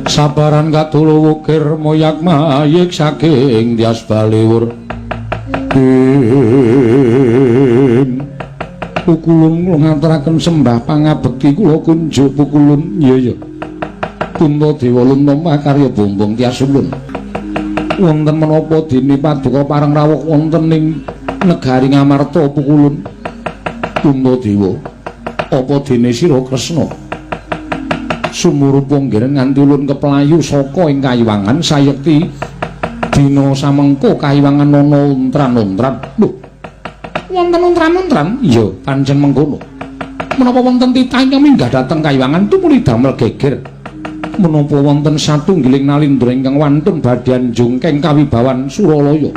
Sabaran katulu wukir moyak mayik saking Tyas Baliwur. Pukulun kula ngaturaken sembah pangabekti kula kunjuk pukulun. Iya iya. Puntadewa lunta karya bumbung Tyas Ulun. Wonten menapa dene paduka pareng rawuh wonten ing negari Ngamarta pukulun? Puntadewa, apa dene sira Kresna sumurupa nggih nganti ulun keplayu saka ing kayiwangan sayekti dina samengko kayiwangan ana untran-untran. Lho, wonten untran-untran? Iya, pancen mengkono. Menapa wonten titah ingkang minggah dhateng kayiwangan tumuli damel geger? Menapa wonten satunggiling nalindra ingkang wantun badhe anjungkeng kawibawan Suralaya?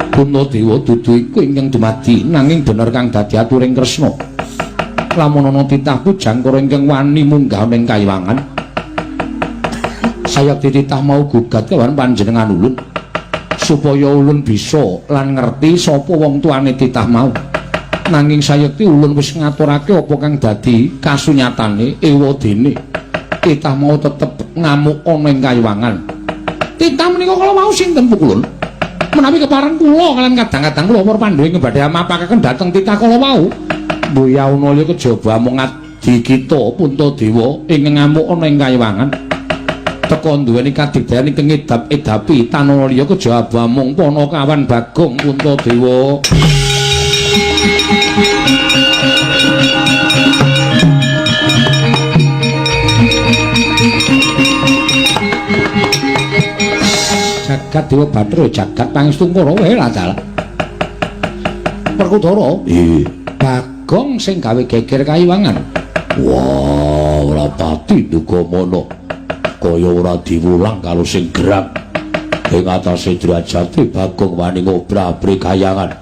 Puntadewa, dudu iku ingkang dumadi, nanging bener kang dadi aturing Kresna. Lamun ana titah pujangkara ingkang wani munggah ning kayiwangan, sayekti titah mau gugat kawan panjenengan ulun supaya ulun bisa lan ngerti sapa wong tuane titah mau. Nanging sayekti ulun wis ngaturake apa kang dadi kasunyatane, ewadene titah mau tetep ngamuk ana ing kayiwangan. Titah menika kala wau sinten pukulun? Menawi kepareng kula kalian kadang-kadang kula para Pandhawa ing badhe mapakaken dhateng titah kala wau. Mbuya ana kejaba amung adi kita Puntadewa ing ngamuk ana ing kayiwangan. Teka duweni kadigdayan ingkang ngedap-edapi tanana liya kejaba amung Panakawan Bagong Puntadewa. Jagat Dewa Bathara jagat pangestu Kurawa lah dalah. Werkudara, Iya. Bagong sing gawe geger kayiwangan. Wah, ora pati duga mono. Kaya ora diwulang karo sing gerang. Ing atase derajate Bagong wani ngobrabri kayangan.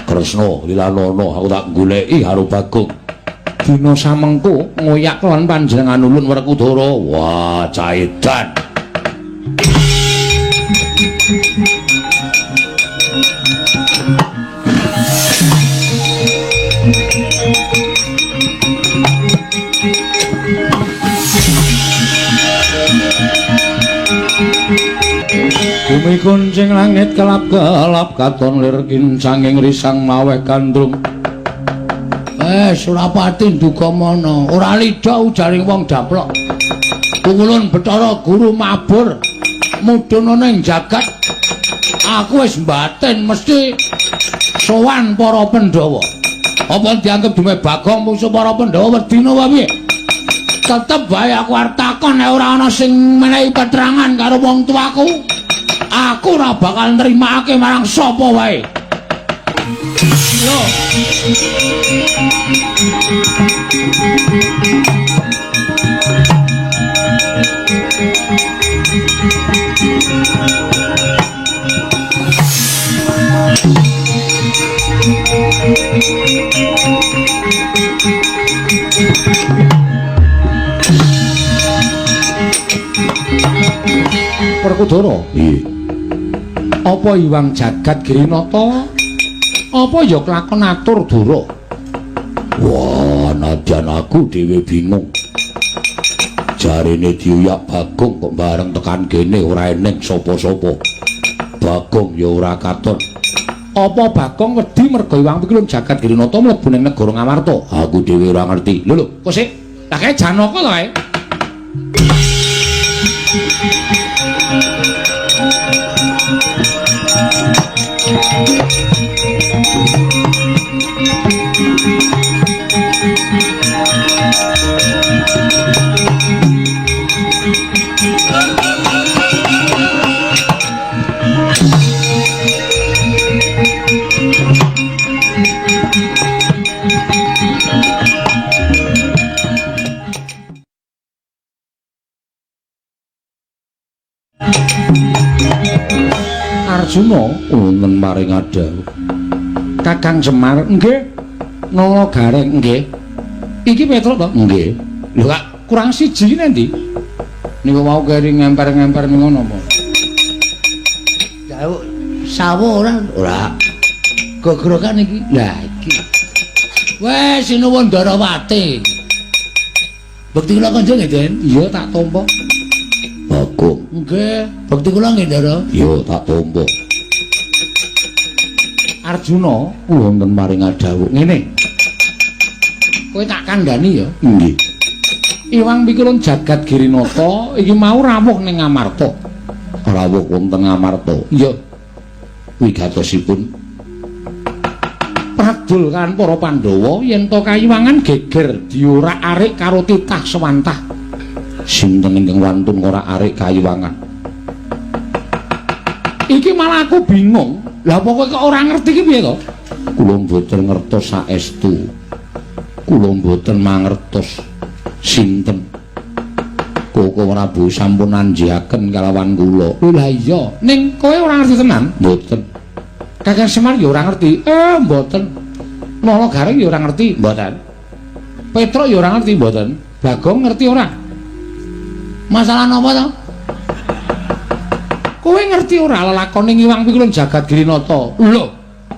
Kresna lilanono aku tak goleki karo Bagong. Dina samengko ngoyak lawan panjenengan ulun Werkudara. Wah, caedan. Bumi kuncing langit kelap-kelap katon lir kincanging risang maweh gandrung. Surapati nduga mono, ora lida ujaring wong daplok. Pukulun Bathara Guru mabur mudhun ana ing jagat. Aku wis mbatin mesti sowan para Pandhawa. Apa dianggep dume Bagong mungsuh para Pandhawa wedina apa piye? Tetep bae aku arep takon nek ora ana sing menehi keterangan karo wong tuaku. Aku ora bakal nrimakake marang sapa wae. Lho. Werkudara, Iya. apa Iwang Jagat Girinata? Apa ya kelakon atur dura? Wah, nadyan aku dhewe bingung. Jarene diuyak Bagong kok bareng tekan kene ora eneng sapa-sapa. Bagong ya ora katon. Apa Bagong wedi merga Iwang Pikulun Jagat Girinata mlebu ning negara Ngamarta? Aku dhewe ora ngerti. Lho lho, kok sik? Lah kae Janaka to kae? Arjuna Wonten maring adhawuh. Kakang Semar nggih. Nala Gareng nggih. Iki Petruk to? Nggih. Lho kak kurang siji iki endi? Niku wau keri ngemper-ngemper niku napa? Jauh sawo ora? Ora. Gogrokan iki. Lah iki. Weh, sinuwun Ndarawati. Bekti kula kanca nggih, Den. Iya tak tampa. Bagong. Nggih, bekti kula nggih, Ndara. Yo tak tampa. Arjuna wonten maring adhawuh. Ngene. Kowe tak kandhani ya. Nggih. Iwang Pikulun Jagat Girinata iki mau rawuh ning Ngamarta. Rawuh wonten Ngamarta. Iya. Wigatosipun pradul kan para Pandhawa yen to kayiwangan geger diorak-arik karo titah sewantah. Sinten ingkang wantun ngorak-arik kayiwangan? Iki malah aku bingung. Lah apa kowe kok ora ngerti iki piye to? Kula mboten ngertos saestu. Kula mboten mangertos sinten. Koko Prabu sampun anjiaken kalawan kula. Lho lah iya, ning kowe ora ngerti tenan? Mboten. Kakang Semar ya ora ngerti. Mboten. Nala Gareng ya ora ngerti, mboten. Petruk ya ora ngerti, mboten. Bagong ngerti ora? Masalah napa to? Kowe ngerti ora lelakone Iwang Pikulun Jagat Girinata? Lho,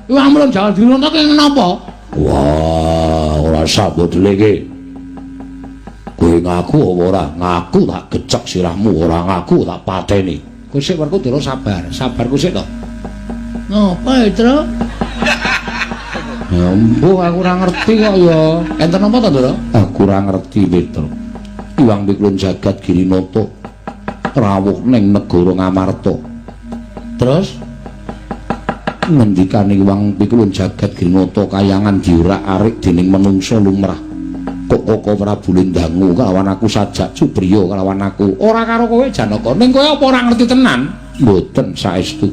Iwang Pikulun Jagat Girinata ki napa? Wah, ora sambut iki. Kowe ngaku apa ora? Ngaku tak gecek sirahmu, ora ngaku tak pateni. Kowe sik Werkudara sabar, sabarku sik to. Napa, Tru? Ya mbuh aku ora ngerti kok ya. Enten napa to, Ndara? Aku ora ngerti, Petruk. Iwang Pikulun Jagat Girinata rawuh ning negara Ngamarta. Terus ngendikane Iwang Pikulun Jagat Girinata kayangan diorak-arik dening menungsa lumrah. Kok Koko Prabu Lindangu kalawan aku sajak cubriya kalawan aku. Ora karo kowe Janaka. Ning kowe apa ora ngerti tenan? Mboten saestu.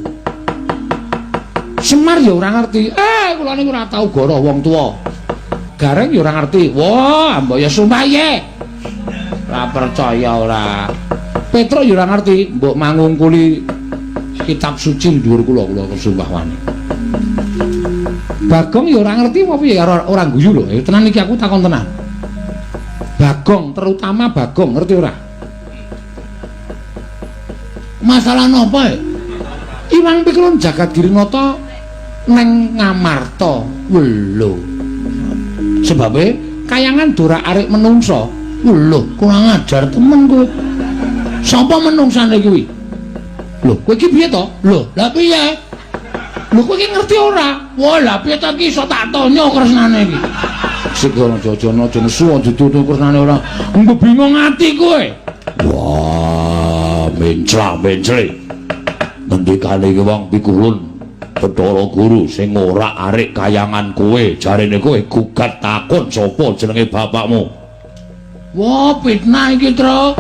Semar ya ora ngerti. Kula niku ora tau goroh wong tuwa. Gareng ya ora ngerti. Wah, mbok ya sumpah ye. Ora percaya ora. Petruk ya ora ngerti, mbok mangungkuli kitab suci dhuwur kula, kula sumpah wani. Bagong ya ora ngerti apa piye, ora guyu lho. Tenan iki aku takon tenan. Bagong, terutama Bagong, ngerti ora? Masalah napa? Iwang Pikulun Jagat Girinata neng Ngamarta. Lho. Sebabe kayangan dorak-arik menungsa. Lho, kurang ajar temen kowe. Sapa menungsane kuwi? Lho, kowe iki piye to? Lho, lah piye? Lho, kowe iki ngerti ora? Wah, lah piye to iki iso tak tonya kresnane iki. Sik ora aja nesu aja ditutu kresnane ora. Engko bingung ati kowe. Wah, mencla-mencle. Ngendikane iki Wong Pikulun Bathara Guru sing ora arik kayangan kowe, jarene kowe gugat takon sapa jenenge bapakmu. Wah, fitnah iki, Tru.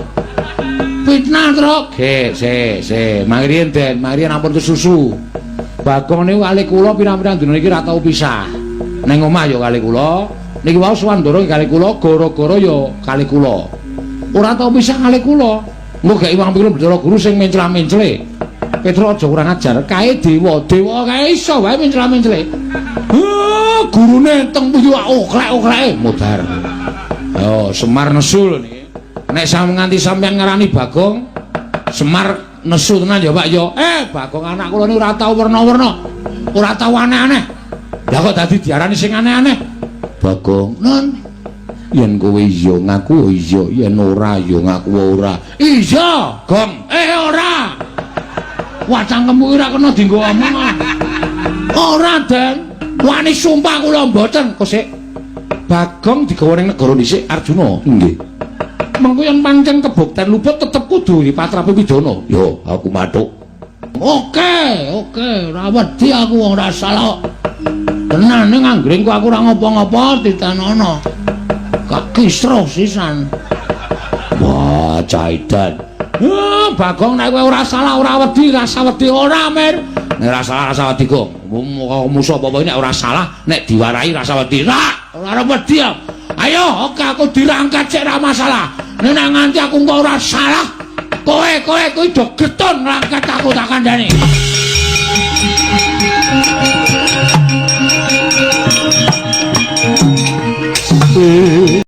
Fitnah, Tru. Ge, se, se. Mangriyen, Den, mangriyen ampun kesusu. Bagong niku kalih kula pirang-pirang dina iki ora tau pisah. Ning omah ya kalih kula, niki wau Swandara kalih kula, gara-gara ya kalih kula. Ora tau pisah kalih kula. Engko gek Iwang Pikulun Bathara Guru sing mencla-mencle. Petruk aja kurang ajar, kae dewa, dewa kae iso wae mencla-mencle. Heh, gurune teng pundi oklek-okleke modar. Yo, Semar nesu lho niki. Nek sam nganti sampeyan ngarani Bagong, Semar nesu tenan ya, Pak ya. Bagong anak kula niku ora tau werna-werna. Ora tau aneh-aneh. Lah kok dadi diarani sing aneh-aneh? Bagong, non yen kowe iya ngaku iya, yen ora ya ngaku ora. Iya, Gong. Ora. Wah, cangkemmu ora kena dienggo omong. Ora, Den. Wani sumpah kula mboten. Kok sik Bagong digawa ning negara dhisik Arjuna. Nggih. Mengko yen pancen kebukten luput tetep kudu dipatrapi pidana. Yo, aku mathuk. Oke, oke, ora wedi aku wong ora salah. Tenan ning anggringku aku ora ngopo-ngopo ditanono. Gak kisruh sisan. Wah, caidan. Bagong nek kowe ora salah ora wedi, rasa wedi ora, Mir. Nek ora salah rasa wedi, Gong. Musuh apa-apa nek ora salah, nek diwarahi rasa wedi. Ora, ora wedi. Ayo, oke aku dirangkat sik ora masalah. Nek nganti aku engko ora salah, kowe kuwi do getun ngrangkat aku tak kandhani.